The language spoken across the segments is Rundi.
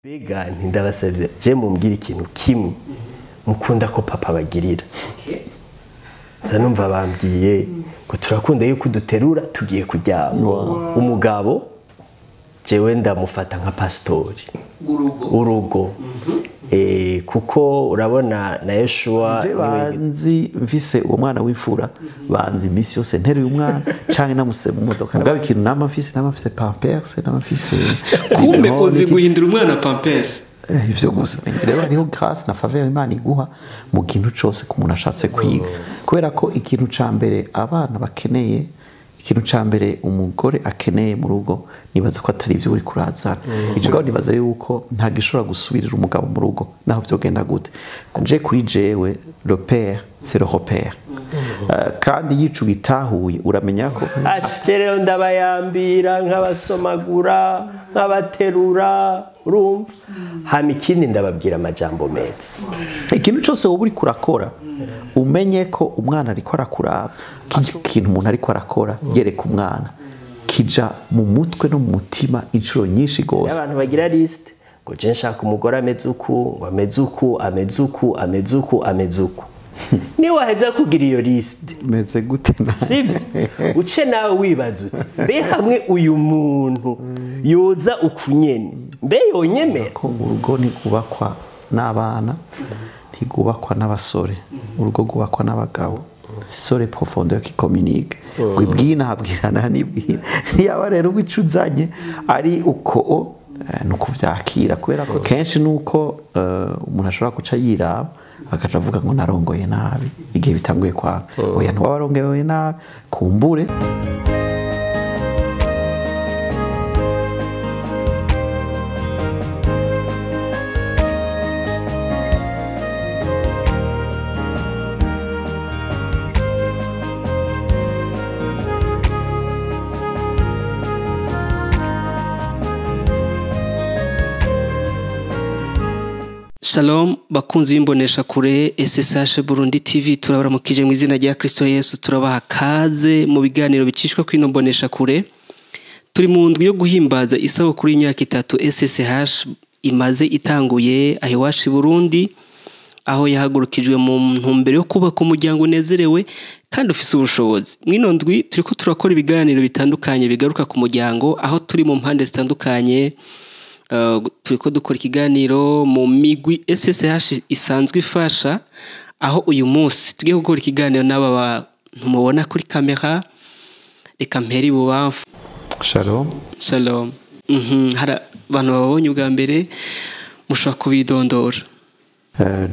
Mbega ntindabasabye je mumbwira ikintu kimwe mukunda ko papa bagirira. Nza numva bambwiye ngo turakunda yuko duterura tugiye kuryama. Umugabo jewe ndamufata nka pastori urugo. Kuko urabona na Yeshua banzi mfise uwo mwana w'imfura banzi imisi yose nteruye umwana canke namuse mu modoka mugabo ikintu nama mfise Pampers, nama mfise. Kumbe uzi guhindura umwana Pampers? Ivyo gusa rero hariho grâce na faveur Imana iguha mu kintu cose ku muntu ashatse kwiga, kubera ko ikintu ca mbere abana bakeneye, ikintu ca mbere umugore akeneye mu rugo, nibaza ko atari ibyo uri kurazana. Ico nibaza yuko nta gishobora gusubirira umugabo mu rugo naho vyogenda gute. Je kuri jewe, le père, c'est le repère. Kandi yica ugitahuye uramenya ko Ashe ndabayambira nk'abasomagura, nk'abaterura, urumva. Hama ikindi ndababwira amajambo meza. Ikintu cyose wowe uri kurakora, umenye ko umwana ariko arakuraba. Ikintu umuntu ariko arakora yereka umwana kija mu mutwe no mu mutima inshuro nyinshi gose. Abantu bagira liste ngo je nshaka umugore ameze uku, ngo ameze uku, ameze uku, ameze uku, ameze uku. Ni waheza kugira iyo liste meze gute? Sivyo? Uce nawe wibaza uti: mbe hamwe uyu muntu yoza ukunyene, mbe yonyemera? Ko urugo ntigubakwa n'abana, ntigubakwa n'abasore, urugo rwubakwa n'abagabo. Ce sont les profondeurs qui communiquent. Ngo ibwina habwirana n'ibwina. Ntiyaba rero wica uzanye ari uko ni ukuvyakira, kubera ko kenshi nuko umuntu ashobora guca yiraba akaca avuga ngo narongoye nabi igihe bitanguye kwanga. Oya, ntiwaba warongoye nabi, kumbure. Shalom bakunzi b'imbonesha kure SSH Burundi TV, turabaramukije mu izina rya Kristo Yesu, turabaha kaze mu biganiro bicishwa kwino mbonesha kure. Turi mu ndwi yo guhimbaza isabukuru y'imyaka 3 SSH imaze itanguye aho iwacu i Burundi, aho yahagurukijwe mu ntumbero yo kubaka umuryango unezerewe kandi ufise ubushobozi. Mwino ndwi turiko turakora ibiganiro bitandukanye bigaruka ku muryango, aho turi mu mpande zitandukanye. Turiko dukora ikiganiro mu migwi SSH isanzwe ifasha, aho uyu munsi tugiye gukora ikiganiro n'aba bantu mubona kuri kamera. Reka mpere ibubamfu. Shalom. Shalom. Hari abantu babonye ubwa mbere, mushobora kubidondora?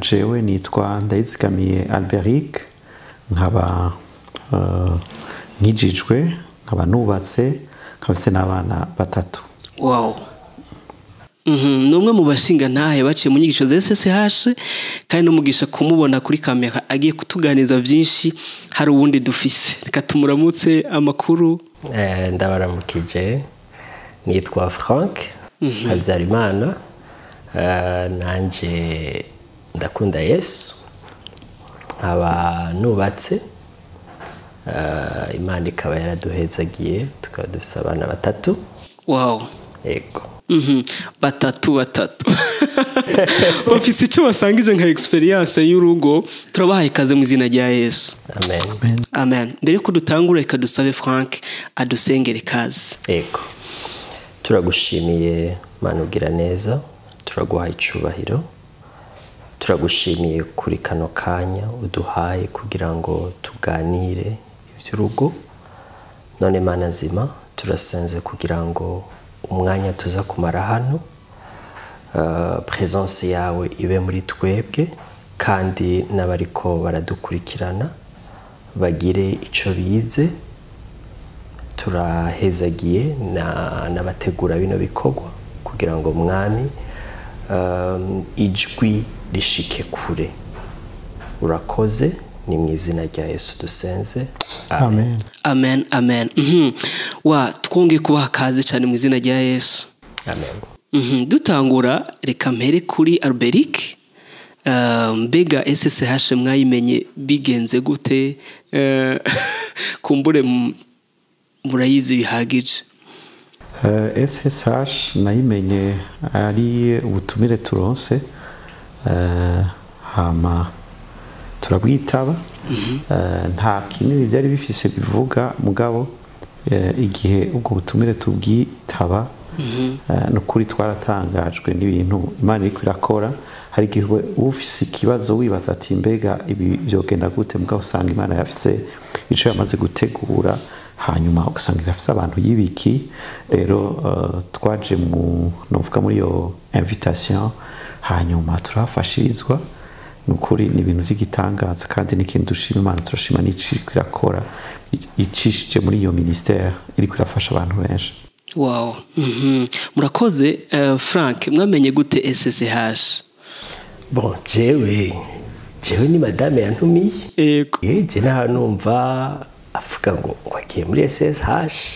Jewe nitwa Ndayizigamiye Alberic, nkaba nkijijwe, nkaba nubatse, nkaba mfise n'abana batatu. Wow. Ni umwe mu bashinga ntahe baciye mu nyigisho za SSH, kandi n'umugisha kumubona kuri kamera agiye kutuganiza byinshi. Hari uwundi dufise, reka tumuramutse. Amakuru? Ndabaramukije, nitwa Frank Habyarimana. Nanje ndakunda Yesu, nkaba nubatse. Imana ikaba yaraduhezagiye tukaba dufise abana batatu. Wow. Yego. Batatu batatu bafise icyo basangije nka experience y'urugo. Turabahaye ikaze mu izina rya Yesu. Amen. Amen. Mbere yuko dutangura, reka dusabe Frank adusengere. Kaze. Yego, turagushimiye Mana ugira neza, turaguhaye icubahiro, turagushimiye kuri kano kanya uduhaye kugira ngo tuganire iby'urugo. None Mana nzima, turasenze kugira ngo umwanya tuza kumara hano, présence yawe ibe muri twebwe, kandi n'abariko baradukurikirana bagire ico bize. Turahezagiye n'abategura bino bikorwa kugira ngo Mwami ijwi rishike kure. Urakoze, ni mu izina rya Yesu dusenze. Amen. Amen, amen. Wa twongeye kubaha kaze cyane mu izina rya Yesu. Amen. Dutangura, reka mpere kuri Alberic. Mbega SSH mwayimenye bigenze gute? Kumbure murayizi bihagije. SSH nayimenye ari ubutumire turonse, hama turabwitaba. Nta kinini byari bifise bivuga, mugabo igihe ubwo butumire tubwitaba, nukuri twaratangajwe n'ibintu Imana iriko irakora. Hari igihe ufise ikibazo wibaza ati mbega ibi byogenda gute, mugabo usanga Imana yafise ico yamaze gutegura, hanyuma ugasanga irafise abantu yibiki. Rero twaje mu novuga muri iyo invitation, hanyuma turafashirizwa. Nukuri ni ibintu by'igitangaza kandi n'ikintu dushima Imana, turashima n'iciriko irakora icishije muri iyo ministère iriko irafasha abantu benshi. Wow. Murakoze. Frank, mwamenye gute SSH? Bon, jewe ni madame yantumiye. Je nta numva avuga ngo agiye muri SSH.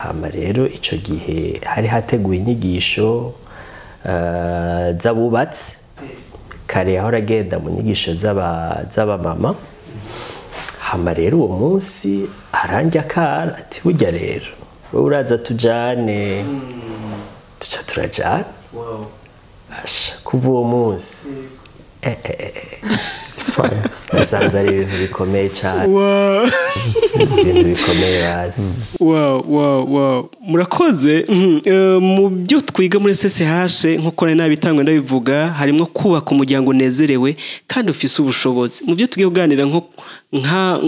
Hama rero ico gihe hari hateguwe inyigisho z'abubatsi. Kare yahora agenda mu nyigisho z'abamama. Hama rero uwo munsi aranjya akara ati burya rero wowe uraza tujane, tuca turajana. Asha, kuva uwo munsi nasanze ari ibintu bikomeye cyane. Ibintu bikomeye hasi. Wow. Murakoze. Mu byo twiga muri SSH, nkuko nari nabitangwe ndabivuga, harimo kubaka umuryango unezerewe kandi ufise ubushobozi. Mu byo tugiye kuganira nka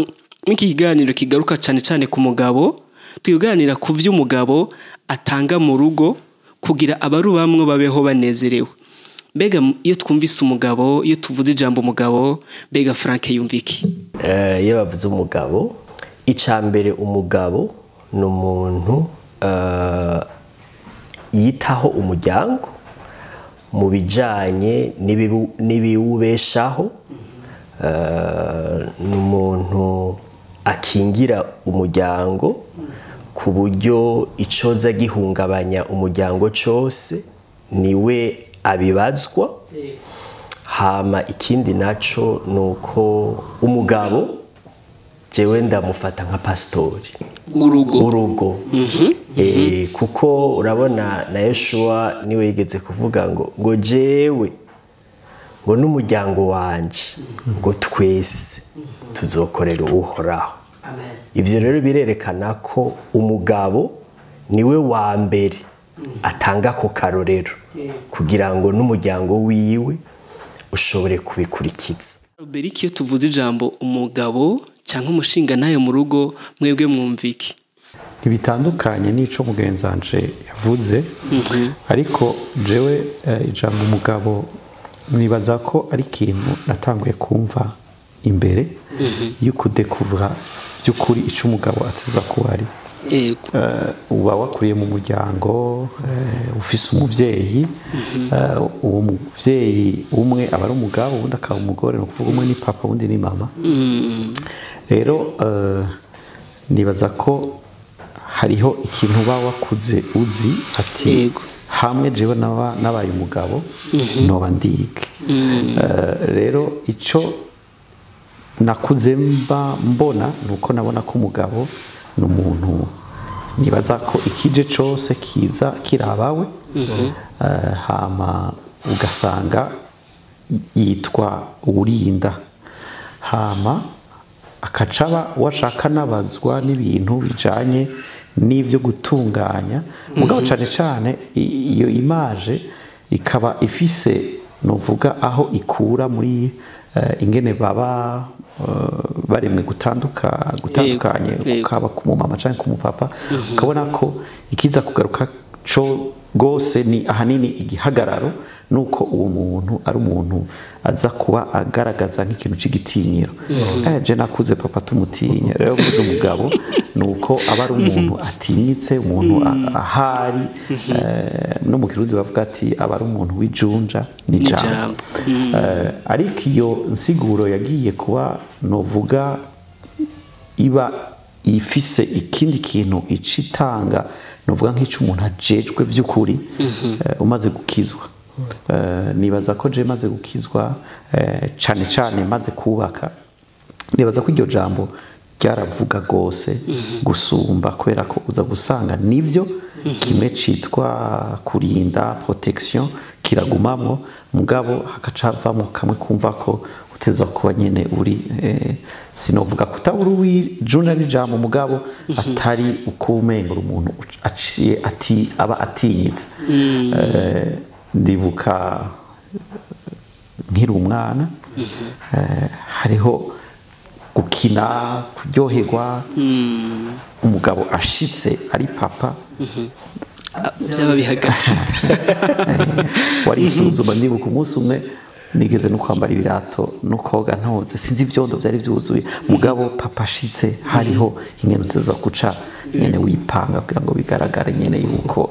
iki kiganiro kigaruka cyane cyane ku mugabo, tuganira ku by'umugabo atanga mu rugo kugira abarubamwo babeho banezerewe. Mbega iyo twumvise umugabo, iyo tuvuze ijambo umugabo, mbega Frank yumva iki? Iyo bavuze umugabo, icya mbere umugabo ni umuntu yitaho umuryango mu bijanye n'ibiwubeshaho, ni umuntu akingira umuryango ku buryo icoza gihungabanya umuryango cose niwe abibazwa. Hama ikindi naco nuko umugabo jewe ndamufata nka pastori urugo. Kuko urabona na Yeshua niwe yigeze kuvuga ngo jewe ngo n'umuryango wanje ngo twese tuzokorera Uhoraho. Ivyo rero birerekana ko umugabo niwe wa mbere atanga ko karorero kugira ngo n'umuryango wiwe ushobore kubikurikiza. Beriki, iyo tuvuze ijambo umugabo cyangwa umushinga nayo mu rugo, mwebwe mwumviki? Ntibitandukanye n'ico mugenzanje yavuze, ariko jewe ijambo umugabo nibaza ko ari ikintu natanguye kumva imbere y'ukudekuvra by'ukuri ico umugabo ateza kuba ari. Uba wakuriye mu muryango, ufise umuvyeyi, uwo muvyeyi umwe aba ari umugabo uwundi akaba umugore, ni ukuvuga umwe ni papa uwundi ni mama. Rero nibaza ko hariho ikintu uba wakuze uzi ati hamwe jewe nabaye umugabo noba ndike. Rero ico nakuze mba mbona nuko nabona ko umugabo ni umuntu nibaza ko ikije cose kiza kirabawe, hama ugasanga yitwa urinda, hama akacaba washaka nabazwa n'ibintu bijanye n'ivyo gutunganya. Mugabo cane cane iyo image ikaba ifise novuga aho ikura muri ingene baba baremwe gutandukanye ukaba ku mama canke ku mupapa, ukabona ko ikiza kugaruka co gose ni ahanini igihagararo, nuko uwo muntu ari umuntu aza kuba agaragaza nk'ikintu c'igitinyiro. Je nakuze papa tumutinya, rero kuze umugabo nuko aba ari umuntu atinyitse, umuntu ahari, no mu Kirundi bavuga ati aba ari umuntu w'ijunja n'ijambo. Ariko iyo nsiguro yagiye kuba novuga iba ifise ikindi kintu icitanga, novuga nk'ico umuntu ajejwe by'ukuri umaze gukizwa. Nibaza ko je maze gukizwa, cane cane maze kubaka, nibaza ko iryo jambo Ryaravuga rwose gusumba, kubera ko uza gusanga nivyo kimwe citwa kurinda, protection, kiragumamwo, mugabo hakaca havamwo kamwe kumva ko utezwa kuba nyene uri, sinovuga kutabura uwijuna n'ijambo, mugabo atari uko umengo umuntu aciye ati aba atinyitse. Ndibuka nkiri umwana, hariho gukina, kuryoherwa, umugabo ashitse ari papa, byaba bihagaze. Warisuzuma. Ndibuka umunsi umwe nigeze no kwambara ibirato no koga ntoze, sinzi ibyondo byari byuzuye, mugabo papa ashitse hariho ingene zo guca nyene wipanga kugira ngo bigaragare nyene yuko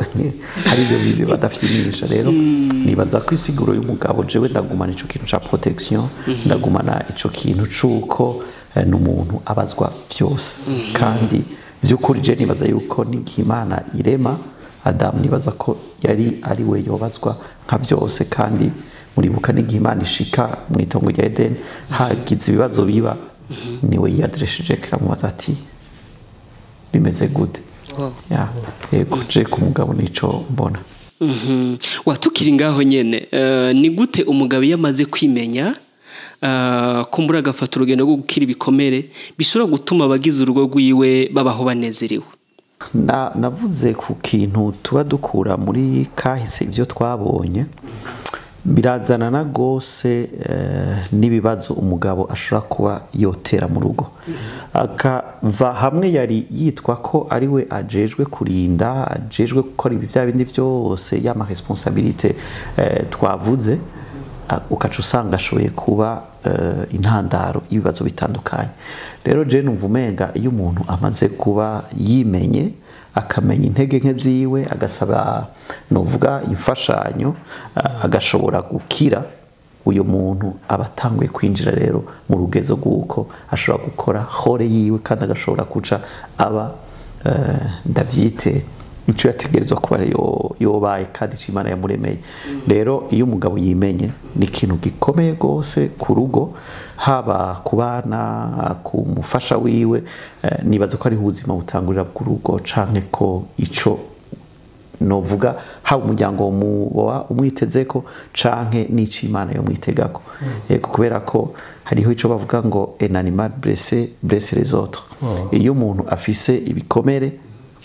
hari ibyo bibi badafyinisha. Rero nibaza ko isiguro y'umugabo, jewe ndagumana ico kintu ca protection, ndagumana ico kintu c'uko n'umuntu abazwa vyose. Kandi vy'ukuri je nibaza yuko n'igihe Imana irema Adamu, nibaza ko yari ari we yobazwa nka vyose. Kandi muribuka n'igihe Imana ishika mu itongo rya Eden, hagize ibibazo biba, niwe yiyadresheje, kiramubaza ati: "Bimeze gute?" Ya, yego, je ku mugabo nico mbona. Wa tukiri ngaho nyene, ni gute umugabo iyo amaze kwimenya, kumbura agafata urugendo rwo gukira ibikomere, bishobora gutuma abagize urugo rwiwe babaho banezerewe? Navuze ku kintu tuba dukura muri kahise, ibyo twabonye birazanana rwose n'ibibazo umugabo ashobora kuba yotera mu rugo, akava hamwe yari yitwa ko ari we ajejwe kurinda, ajejwe gukora ibi bya bindi byose, y'ama responsabilité twavuze, ukaca usanga ashoboye kuba intandaro y'ibibazo bitandukanye. Rero je numva umenga iyo umuntu amaze kuba yimenye, akamenya intege nke ziwe, agasaba novuga imfashanyo, agashobora gukira, uyu muntu aba atanguye kwinjira rero mu rugezo rw'uko ashobora gukora rôle yiwe, kandi agashobora kuca aba, ndavyite, icyo yategerezwa kuba yobaye kandi icyo Imana yamuremeye. Rero iyo umugabo yimenye ni ikintu gikomeye rwose ku rugo, haba ku bana, ku mufasha wiwe. Nibaza ko ariho ubuzima butangurira bw'urugo, canke ko ico novuga haba umuryango woba umwitezeko canke n'ico Imana yomwitegako. Yego, kubera ko hariho ico bavuga ngo "un animal blessé blesse les autres". Iyo umuntu afise ibikomere,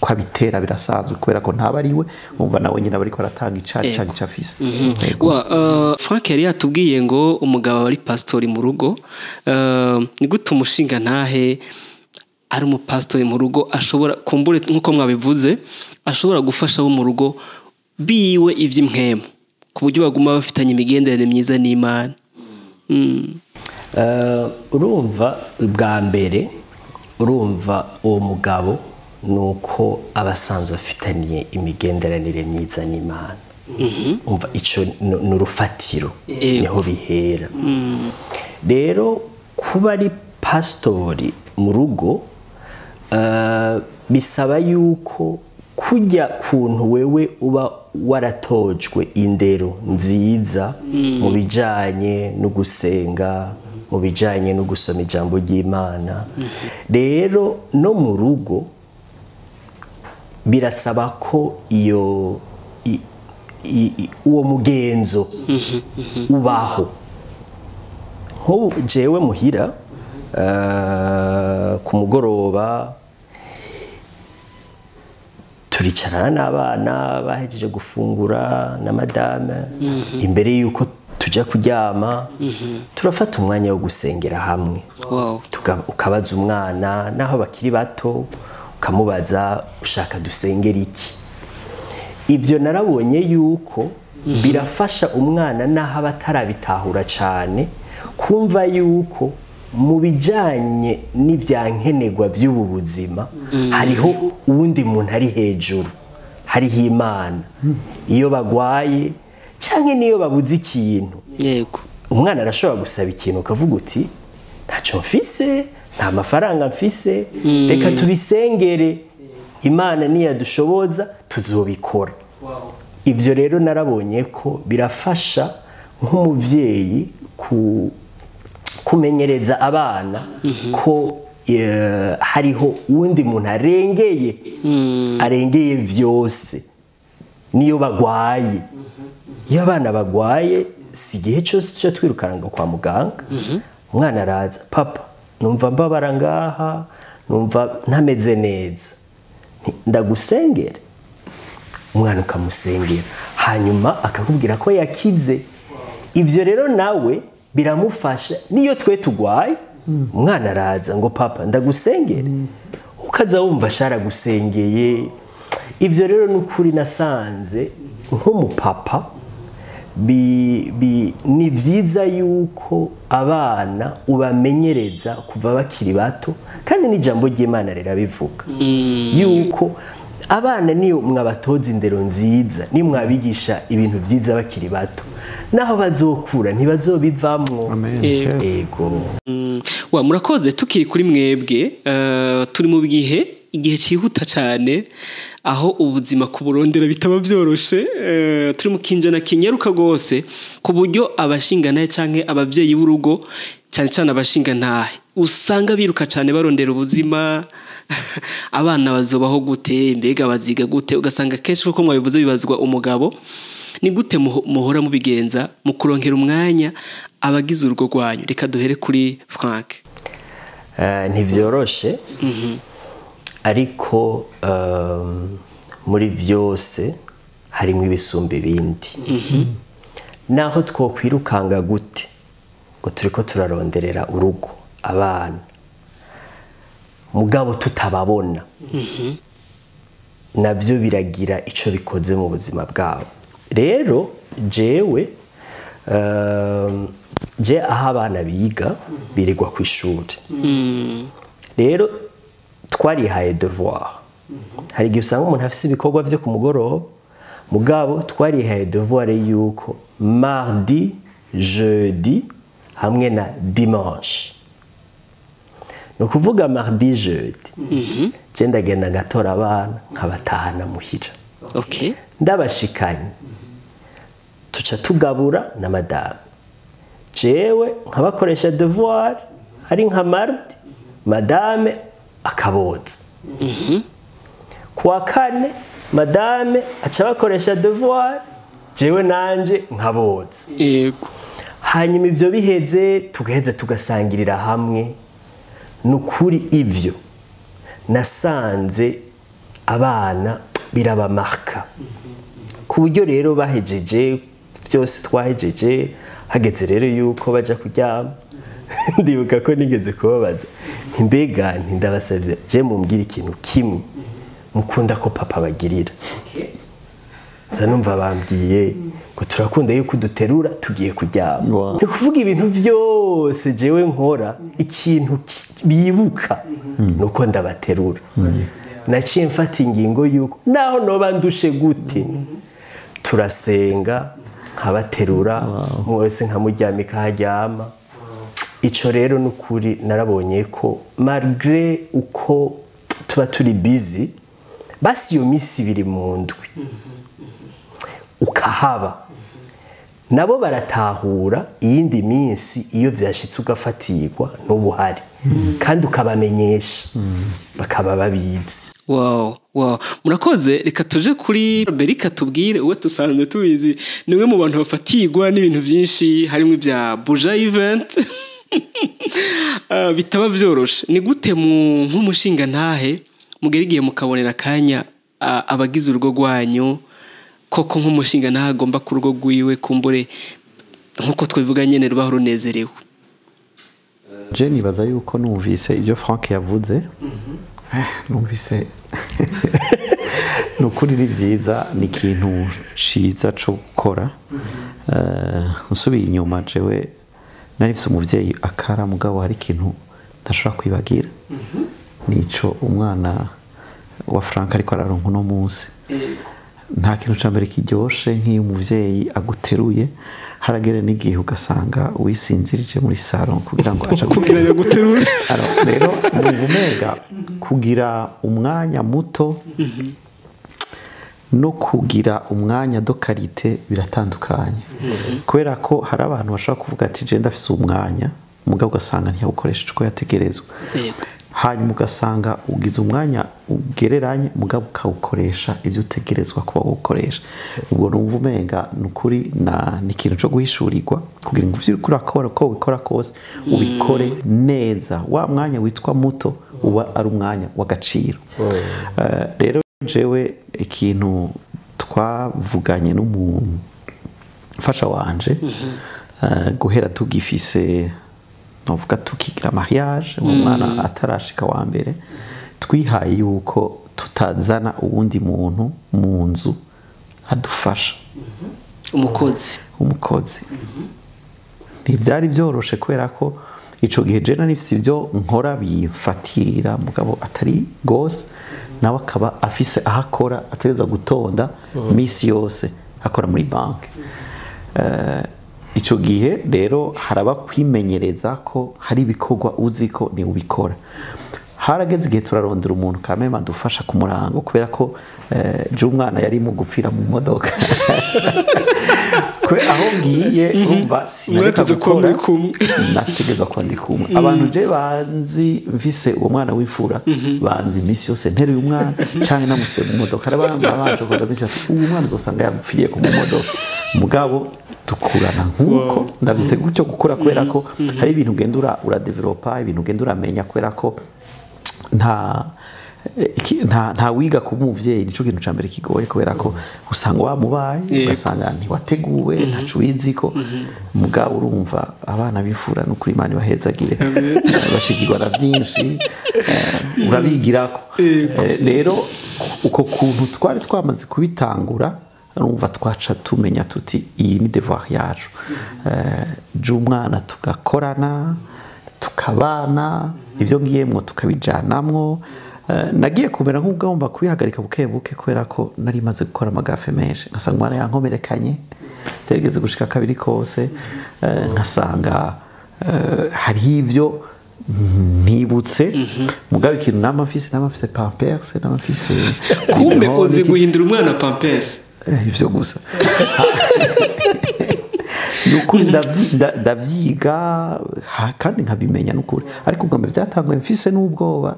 ko abitera birasanzwe, kubera ko ntaba ari we, umva nawe nyine aba ariko aratanga icari canke ico afise. Yego. Wa Frank yari yatubwiye ngo umugabo aba ari pasitori mu rugo. Ni gute umushinga ntahe ari umupasitori mu rugo ashobora, kumbure nk'uko mwabivuze, ashobora gufasha abo mu rugo biwe iby'impwemu ku buryo baguma bafitanye imigenderanire myiza n'Imana? Urumva bwa mbere, urumva uwo mugabo ni uko aba asanzwe afitaniye imigenderanire myiza n'Imana. Umva, icyo ni urufatiro, niho bihera. Rero kuba ari pasitori mu rugo, bisaba yuko kujya kuntu wewe uba waratojwe indero nziza mu bijanye no gusenga, mu bijanye no gusoma ijambo ry'Imana, rero no mu rugo birasaba ko iyo uwo mugenzo ubaho. Nk'ubu jewe muhira, ku mugoroba turicarana n'abana bahejeje gufungura na madame, imbere y'uko tujya kuryama turafata umwanya wo gusengera hamwe. Ukabaza umwana, naho bakiri bato, ukamubaza: "Ushaka dusengera iki?" Ibyo narabonye yuko birafasha umwana, naho aba atarabitahura cyane, kumva yuko mu bijyanye n'ibyankenerwa by'ubu buzima hariho uwundi muntu ari hejuru, hariho Imana. Iyo bagwaye cyangwa n'iyo babuze ikintu, umwana arashobora gusaba ikintu, ukavuga uti: "Ntacyo mfise, nta mafaranga mfise, reka tubisengere, Imana niyadushoboza tuzobikora." Ibyo rero narabonye ko birafasha nk'umubyeyi kumenyereza abana ko Hariho uwundi muntu arengeye vyose. Niyo bagwaye, iyo abana bagwaye, si igihe cyose tuca twirukanga kwa muganga. Umwana araza: "Papa, numva mbabara ngaha, numva ntameze neza." Nti: "Ndagusengera." Umwana ukamusengera, hanyuma akakubwira ko yakize. Ibyo rero nawe biramufasha. Niyo twe tugwaye, umwana araza ngo: "Papa, ndagusengere." Ukaza wumva sharagusengeye. Ibyo rero ni ukuri, nasanze nk'umupapa ni byiza yuko abana ubamenyereza kuva bakiri bato, kandi n'ijambo ry'Imana rirabivuga yuko abana niyo mwabatoza indero nziza, niyo mwabigisha ibintu byiza bakiri bato, naho bazokura ntibazobivamwo. Amen. Yego. Yes. Ego. Wa murakoze. Tukiri kuri mwebwe, turi mu gihe, igihe cyihuta cyane, aho ubuzima kuburondera bitaba byoroshe. Turi mu kinjana kinyaruka rwose, ku buryo abashingantahe canke ababyeyi b'urugo, cyane cyane abashingantahe, usanga biruka cyane barondera ubuzima. Abana bazobaho gute? Mbega baziga gute? Ugasanga kenshi, kuko mwabivuze, bibazwa umugabo. Ni gute muhora mubigenza mu kuronkera umwanya abagize urugo rwanyu? Reka duhere kuri Frank. Ntivyoroshe, ariko muri vyose harimo ibisumba ibindi. Naho twokwirukanga gute ngo turiko turaronderera urugo, abana, mugabo tutababona, navyo biragira ico bikoze mu buzima bwabo. Rero jewe, je aho abana biga birirwa ku ishuri. Rero twarihaye devoir. Hari igihe usanga umuntu afise ibikorwa vyo ku mugoroba, mugabo twarihaye devoir yuko mardi, jeudi hamwe na dimanche, ni ukuvuga mardi, jeudi, je ndagenda ngatora abana nkabatahana muhira. Ndabashikanye, tuca tugabura na madame. Jewe nkabakoresha devoir ari nka mardi, madame akaboza. Kuwa kane madame aca bakoresha devoir, jewe nanje nkaboza. Hanyuma ivyo biheze, tugaheza tugasangirira hamwe. Ni ukuri, ivyo nasanze abana birabamarka, ku buryo rero bahejeje byose, twahejeje, hageze rero yuko baja kuryama, ndibuka ko nigeze kubabaza nti: "Mbega," nti, "ndabasabye je mumbwire ikintu kimwe mukunda ko papa bagirira." Nza numva bambwiye ngo: "Turakunda yuko duterura tugiye kuryama." Ni kuvuga ibintu byose jewe nkora, ikintu bibuka nuko ndabaterura. Naciye mfata ingingo yuko naho noba ndushe gute, turasenga, nkabaterura, umwe wese nkamuryamika aho aryama. Ico rero nukuri narabonye ko malgré uko tuba turi busy, basi iyo minsi 2 mu ndwi ukahaba, nabo baratahura. Iyindi minsi iyo vyashitse ugafatirwa n'ubuhari, kandi ukabamenyesha, bakaba babizi. Wow. Murakoze. Reka tuje kuri Berika, tubwire uwe. Tusanzwe tubizi, ni umwe mu bantu bafatirwa n'ibintu byinshi, harimo ibya Buja Event. Bitaba byoroshe. Ni gute mu nk'umushinga ntahe mugera igihe mukabonera akanya abagize urugo rwanyu? Koko nk'umushinga ntahe agomba ku rugo rwiwe, kumbure nk'uko twabivuga nyene, rubaho runezerewe? Je nibaza yuko numvise ibyo Frank yavuze, numvise ni ukuri ni byiza, ni ikintu ciza co gukora. Nsubiye inyuma, jewe nari mfise umuvyeyi akara, mugabo hari ikintu ntashobora kwibagira, nico umwana wa Frank ariko araronka uno munsi. Nta kintu ca mbere kiryoshe nk'iyo umuvyeyi aguteruye. Haragere n'igihe ugasanga wisinzirije muri salon kugira ngo aje kugira ngo aguterure. Alors, rero numva umenga kugira umwanya muto no kugira umwanya de qualité biratandukanye, kubera ko hari abantu bashobora kuvuga ati: "Je ndafise umwanya," mugabo ugasanga ntiyawukoresheje uko yategerezwa. Hanyuma ugasanga ugize umwanya ugereranye, mugabo ukawukoresha ibyo utegerezwa kuba ukoresha. Ubwo numva umenga nukuri na ni ikintu cyo guhishurirwa kugira ngo ivyo uriko urakora uko ubikora kose ubikore neza. Wa mwanya witwa muto uba ari umwanya w'agaciro. Rero jewe ikintu twavuganye n'umufasha wanje, guhera tugifise, novuga tukigira mariage, umwana atarashika wa mbere, twihaye yuko tutazana uwundi muntu mu nzu adufasha. Umukozi. Umukozi. Ntivyari byoroshe kubera ko ico gihe je nari mfise ivyo nkora bimfatira, mugabo atari gose, nawe akaba afise aho akora ategerezwa gutonda misi yose, akora muri banki. Ico gihe rero haraba kwimenyereza ko hari ibikorwa uzi ko ni ubikora. Harageze igihe turarondera umuntu kameme adufasha ku murango, kubera ko je umwana yari mu gupfira mu modoka. Kwe aho ngiye urumva sinareka Mwategeza kuba gukora, muri kumwe. Nategeza kuba ndi kumwe. Abantu je banzi mfise uwo mwana w'imfura, banzi imisi yose nteruye umwana canke namuse mu modoka. Hari abantu babanje kuza misi yose, uwo mwana uzosanga yapfiriye ku modoka. Mugabo dukurana nkuko ndabise gutyo gukura, kubera ko hari ibintu ugenda uradevelopa, ibintu ugenda uramenya, kubera ko nta wiga kuba umuvyeyi, nico kintu ca mbere kigoye, kubera ko usanga wamubaye, ugasanga ntiwateguwe, ntaco ubiziko. Mugabo urumva abana bifura n'ukuri Imana ibahezagire, bashikirwa na vyinshi, urabigirako. Rero uko kuntu twari twamaze kubitangura, urumva twaca tumenya tuti iyi ni devoir yacu. Je umwana tugakorana, tukabana, ibyo ngiyemwo tukabijanamwo. Nagiye kumera nk'ugomba kubihagarika buke buke, kubera ko nari maze gukora amagafe menshi, ngasanga umwana yankomerekanye, byarigeze gushika kabiri kose, nkasanga hariho ibyo ntibutse. Mugabo ikintu nama mfise pampers, nama mfise Kumbe bibeho, uzi guhindura umwana pampers. Ivyo gusa nukuri ndavyiga kandi nkabimenya nukuri, ariko ubwa mbere byatanguye mfise n'ubwoba,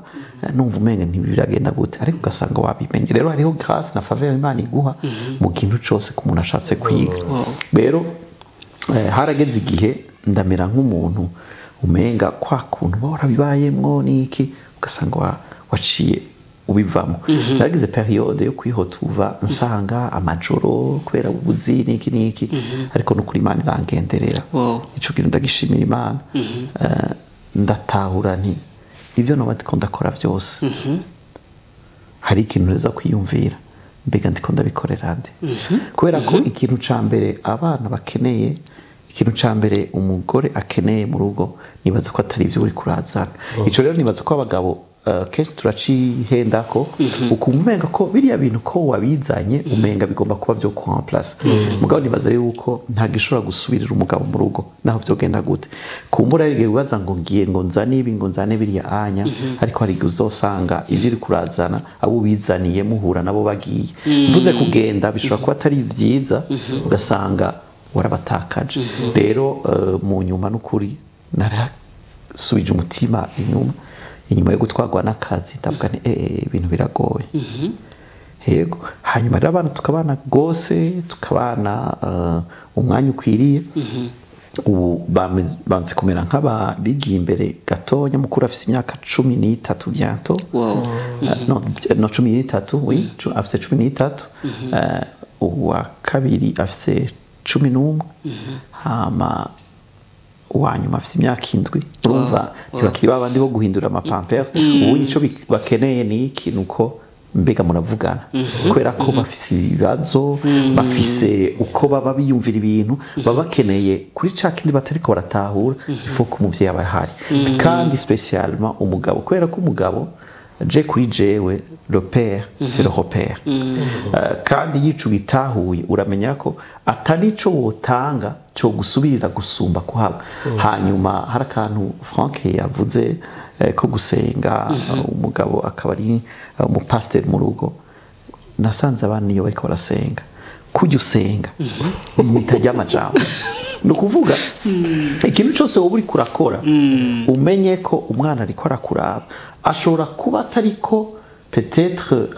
numva umenga ntibiragenda gute, ariko ugasanga wabimenye. Rero hariho grâce na faveur Imana iguha mu kintu cose ku muntu ashatse kwiga. Rero harageze igihe ndamera nk'umuntu umenga kwa kuntu uba warabibayemwo n'iki, ugasanga waciye ubivamo. Naragize période yo kwihotuva nsanga amajoro kubera ubuzi n'iki n'iki, ariko nukuri Imana irangenderera. Ico kintu ndagishimira Imana. Ndatahura nti ibyo noba ndiko ndakora byose, hari ikintu nza kwiyumvira, mbega ndiko ndabikorera nde? Kubera ko ikintu ca mbere abana bakeneye, ikintu ca mbere umugore akeneye mu rugo, nibaza ko atari ibyo uri kurazana. Ico rero nibaza ko abagabo kenshi turacihendako, ukumva umenga ko biriya bintu ko wabizanye umenga bigomba kuba byo ku remplace. Mugabo nibaza yuko nta gishobora gusubirira umugabo mu rugo naho vyogenda gute. Kumbura igihe wibaza ngo ngiye ngo nzane ibi, ngo nzane biriya anya, ariko hari igihe uzosanga ivyo uri kurazana abo ubizaniye muhura nabo bagiye. Mvuze kugenda bishobora kuba atari vyiza, ugasanga warabatakaje. Rero mu nyuma n'ukuri narasubije umutima inyuma, inyuma yo gutwarwa n'akazi, ndavuga nti ibintu biragoye. Yego, hanyuma rero abana tukabana gose, tukabana umwanya ukwiriye. Ubu banze kumera nk'ababigiye imbere gatonya. Mukuru afise imyaka 13 bientôt. No, 13, oui, afise 13. Uwa kabiri afise 11, hama uwa nyuma afise imyaka 7. Urumva ntibakiri babandi bo guhindura amapampers. Ubu ico bakeneye ni iki? Nuko mbega muravugana, kubera ko bafise ibibazo, bafise uko baba biyumvira ibintu, baba bakeneye kuri ca kindi batariko baratahura. Ifo ko umuvyeyi aba ahari, kandi spécialement umugabo, kubera ko umugabo, je kuri jewe, le père c'est le repère. Kandi yica ubitahuye, uramenya ko atari ico wotanga cyo gusubirira gusumba kuhaba. Hanyuma hari akantu Frank yavuze ko gusenga, umugabo akaba ari umupasiteri mu rugo. Nasanze abana iyo bariko barasenga, kujya usenga bitajya amajambo. Ni ukuvuga ikintu cyose wowe uriko urakora, umenye ko umwana ariko arakuraba. Ashobora kuba atariko peut-être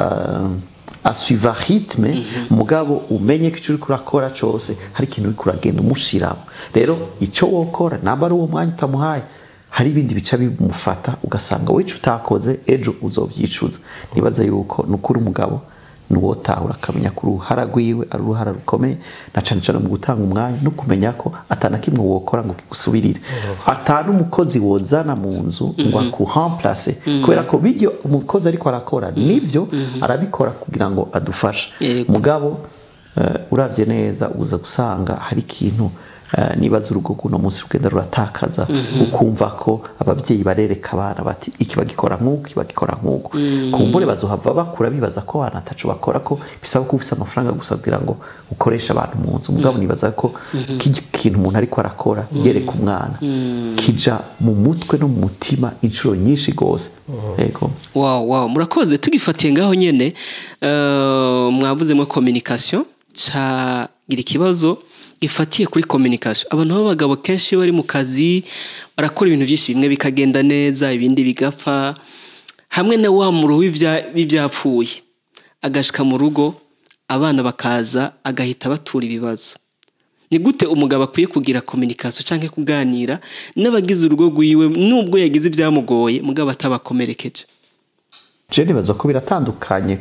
asuiva rythme, mugabo umenye ko icyo uriko urakora cyose hari ikintu uriko uragenda umushiramo. Rero icyo wokora, namba ari uwo mwanya utamuhaye, hari ibindi bica bimufata, ugasanga wowe ico utakoze ejo uzovyicuza. Nibaza yuko nukuri umugabo nuwotahura akamenya ko uruhara rwiwe ari uruhara rukomeye, na cane cane mu gutanga umwanya no kumenya ko atana kimwe wokora ngo kigusubirire, atana umukozi wozana mu nzu ngo akuramplace, kubera ko bijyo umukozi ariko arakora nivyo arabikora kugira ngo adufashe. Mugabo uravye neza uza gusanga hari ikintu nibaza urugo kuno munsi rugenda ruratakaza, ukumva ko abavyeyi barereka abana bati iki bagikora nk'uko, iki bagikora nk'uko. Kumbure bazohava bakura bibaza ko abana ataco bakora, ko bisaba ko ufise amafaranga gusa kugira ngo ukoreshe abantu mu nzu. Mugabo nibaza ko kintu umuntu ariko arakora yereka umwana kija mu mutwe no mu mutima inshuro nyinshi gose. Yego. Wow, murakoze. Tugifatiye ngaho nyene, mwavuzemo communication, ca gira ikibazo gifatiye kuri communication. Abantu b'abagabo kenshi bari mu kazi barakora ibintu byinshi, bimwe bikagenda neza ibindi bigapfa, hamwe na wa muruhu w'ibyapfuye agashika mu rugo abana bakaza agahita batura ibibazo. Ni gute umugabo akwiye kugira communication canke kuganira n'abagize urugo rwiwe nubwo yagize ibyamugoye mugabo atabakomerekeje? Je nibaza ko biratandukanye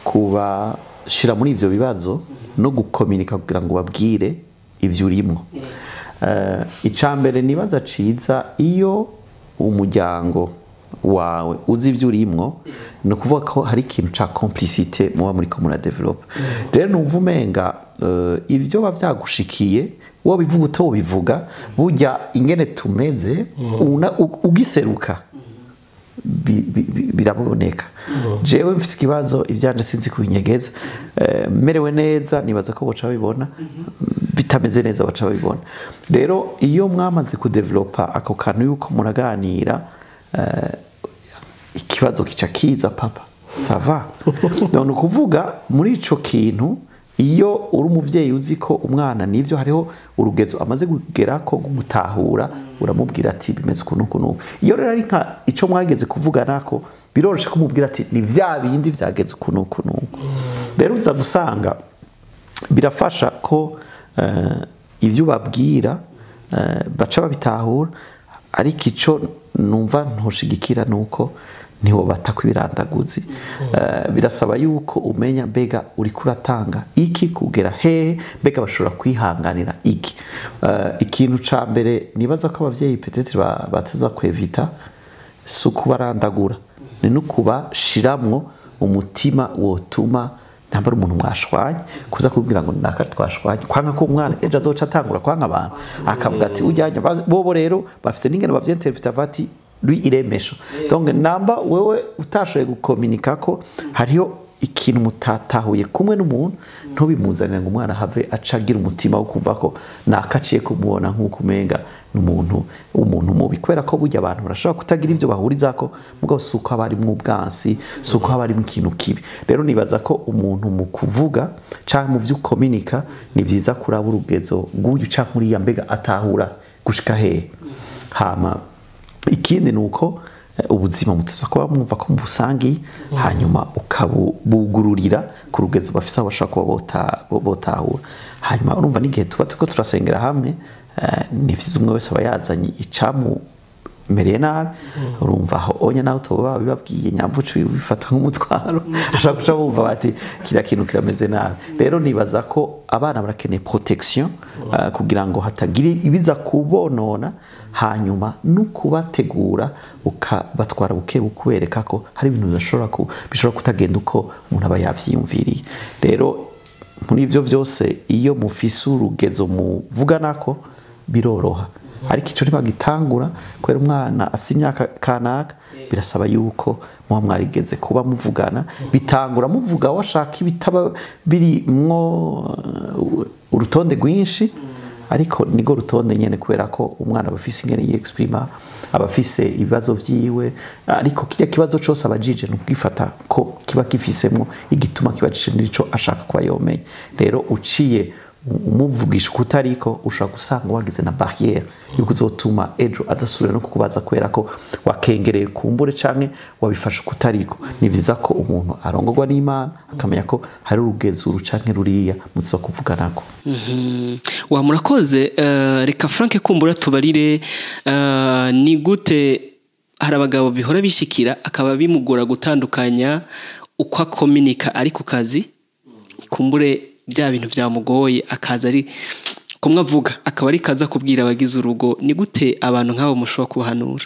kubashira muri ivyo bibazo no gukominika kugira ngo babwire ivyo urimwo. Icambere nibaza ciza, iyo umuryango wawe uzi ivyo urimwo, ni ukuvuga ko hari ikintu ca complicité muba muriko muradevelopa. Rero numva umenga ivyo biba vyagushikiye wowe bivuga utobivuga, burya ingene tumeze ugiseruka biraboneka. Jewe mfise ikibazo ivyanje sinzi kubinyegeza, merewe neza nibaza ko boca babibona, bitameze neza baca babibona. Rero iyo mwamaze kudevelopa ako kantu yuko muraganira, ikibazo kica kiza, papa ça va. None ukuvuga muri ico kintu, iyo uri umuvyeyi uzi ko umwana nivyo hariho urugezo amaze kugera ko gutahura, uramubwira ati bimeze uku nuku nuku. Iyo rero ari nka ico mwageze kuvuga nako, biroroshe kumubwira ati ni vya bindi vyageze uku nuku nuku. Rero uza gusanga birafasha ko ivyo ubabwira baca babitahura. Ariko ico numva ntoshigikira nuko niho bataka ibirandaguzi. Birasaba yuko umenya mbega uriko uratanga iki kugera hehe, mbega bashobora kwihanganira iki. Ikintu ca mbere nibaza ko abavyeyi peut-être bateza kwevita si ukubarandagura, ni no kubashiramwo umutima wotuma ntabwo umuntu mwashwanye kuza kubwira ngo naka twashwanye, kwanka ko umwana ejo azoca atangura kwanka abantu akavuga ati ujyanye bobo. Rero bafite n'ingene bavyinterpreta bati lui il est méchant. Donc namba wewe utashoboye gukominika ko hariho ikintu mutatahuye kumwe n'umuntu, ntubimuzanire ngo umwana have acagira umutima wo kumva ko nakaciye kumubona nk'uko umenga n'umuntu umuntu mubi, kubera ko burya abantu barashobora kutagira ivyo bahurizako, mugabo si uko haba harimwo ubwansi, si uko haba harimwo ikintu kibi. Rero nibaza ko umuntu mu kuvuga canke mu vyo ukominika ni vyiza kuraba urugezo rw'uyu canke uriya, mbega atahura gushika hehe. Hama ikindi ni uko ubuzima muteza kuba mwumva ko mubusangiye, hanyuma ukabugururira ku rugezo bafise aho bashobora kuba botahura. Hanyuma urumva n'igihe tuba turiko turasengera hamwe, ni vyiza umwe wese aba yazanye icamumereye nabi. Urumva aho onye naho tuba babibabwiye nyambucu bifata nk'umutwaro, ashaka guca bumva bati kiriya kintu kirameze nabi. Rero nibaza ko abana barakeneye protection, kugira ngo hatagira ibiza kubonona, hanyuma no kubategura ukabatwara buke bukubereka ko hari ibintu bishobora kutagenda uko umuntu aba yavyiyumviriye. Rero muri ivyo vyose iyo mufise urugezo muvuganako biroroha, ariko ico ntibagitangura kubera umwana afise imyaka kanaka, birasaba yuko muba mwarigeze kuba muvugana. Bitangura muvuga washaka ibitaba birimwo urutonde rwinshi, ariko nigo rutonde nyene, kubera ko umwana aba afise ingene yexprima, aba afise ibibazo vyiwe, ariko kirya kibazo cose abajije ni ukugifata ko kiba gifisemwo igituma kibajije n'ico ashaka kuba yomenya. Rero uciye Umuvugisha kutariko ushobora gusanga wagize na barrière yuko uzotuma ejo adasubira no kukubaza kubera ko wakengereye kumbure canke wabifashe kutariko. Ni vyiza ko umuntu arongorwa n'Imana akamenya ko hari urugezo uru canke ruriya muzo kuvuganako. Wa murakoze. Reka Frank kumbura tubarire, ni gute hari abagabo bihora bishikira akaba bimugora gutandukanya uko akominika ari ku kazi, kumbure bya bintu byamugoye akaza ari kumwe avuga akaba ari kaza kubwira abagize urugo. Ni gute abantu nk'abo mushobora kubahanura?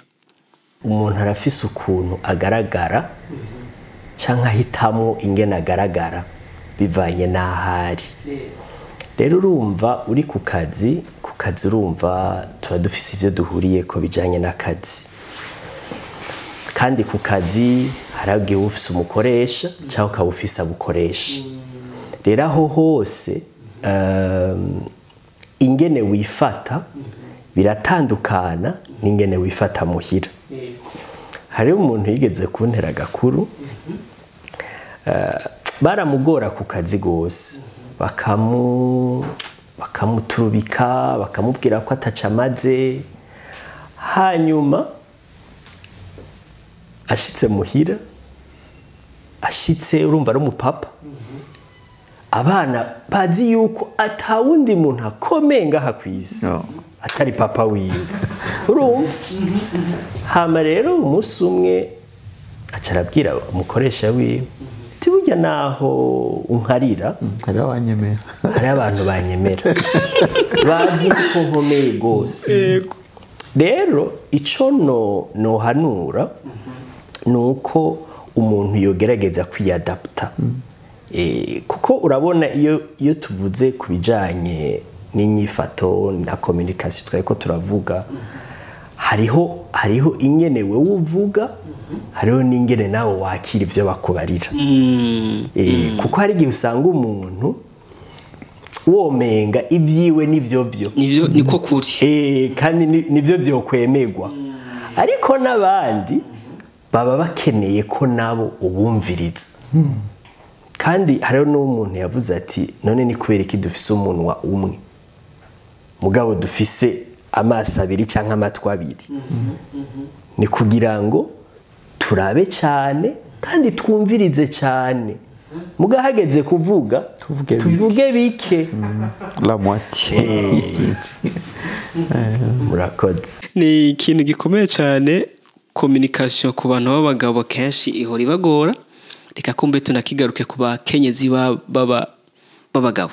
Umuntu arafise ukuntu agaragara canke ahitamwo ingene agaragara bivanye n'ahari. Rero urumva uri ku kazi, ku kazi urumva tuba dufise ivyo duhuriyeko bijanye n'akazi, kandi ku kazi hari igihe uba ufise umukoresha canke ukaba ufise abukoresha. Rero aho hose ingene wifata biratandukana n'ingene wifata muhira. Hariho umuntu yigeze kuntera agakuru, baramugora ku kazi gose, bakamuturubika, bakamubwira ko ataca amaze. Hanyuma ashitse muhira, ashitse urumva ari umupapa, abana bazi yuko atawundi muntu akomeye ngaha kw'isi atari papa wiwe, urumva. Hama rero umunsi umwe aca arabwira umukoresha wiwe ati burya naho unkarira hariho abanyemera, hariho abantu banyemera bazi ko nkomeye rwose. Rero ico nohanura ni uko umuntu yogerageza kwiyadapta. Kuko urabona iyo tuvuze ku bijanye n'inyifato na communication twariko turavuga, hariho ingene wewe uvuga, hariho n'ingene nawe wakira ivyo bakubarira. Kuko hari igihe usanga umuntu womenga ibyiwe nivyo vyo nivyo niko kuri, kandi nivyo vyokwemegwa, ariko n'abandi baba bakeneye ko nabo ubumviriza. Kandi hariho n'umuntu yavuze ati none ni kubera iki dufise umunwa umwe mugabo dufise amaso abiri canke amatwi abiri? Ni kugira ngo turabe cyane kandi twumvirize cyane, mugahageze kuvuga tuvuge bike, la moitié. Murakoze. Ni ikintu gikomeye cyane communication ku bantu b'abagabo kenshi ihora ibagora. Reka kumbe tunakigaruke ku bakenyezi b'abagabo,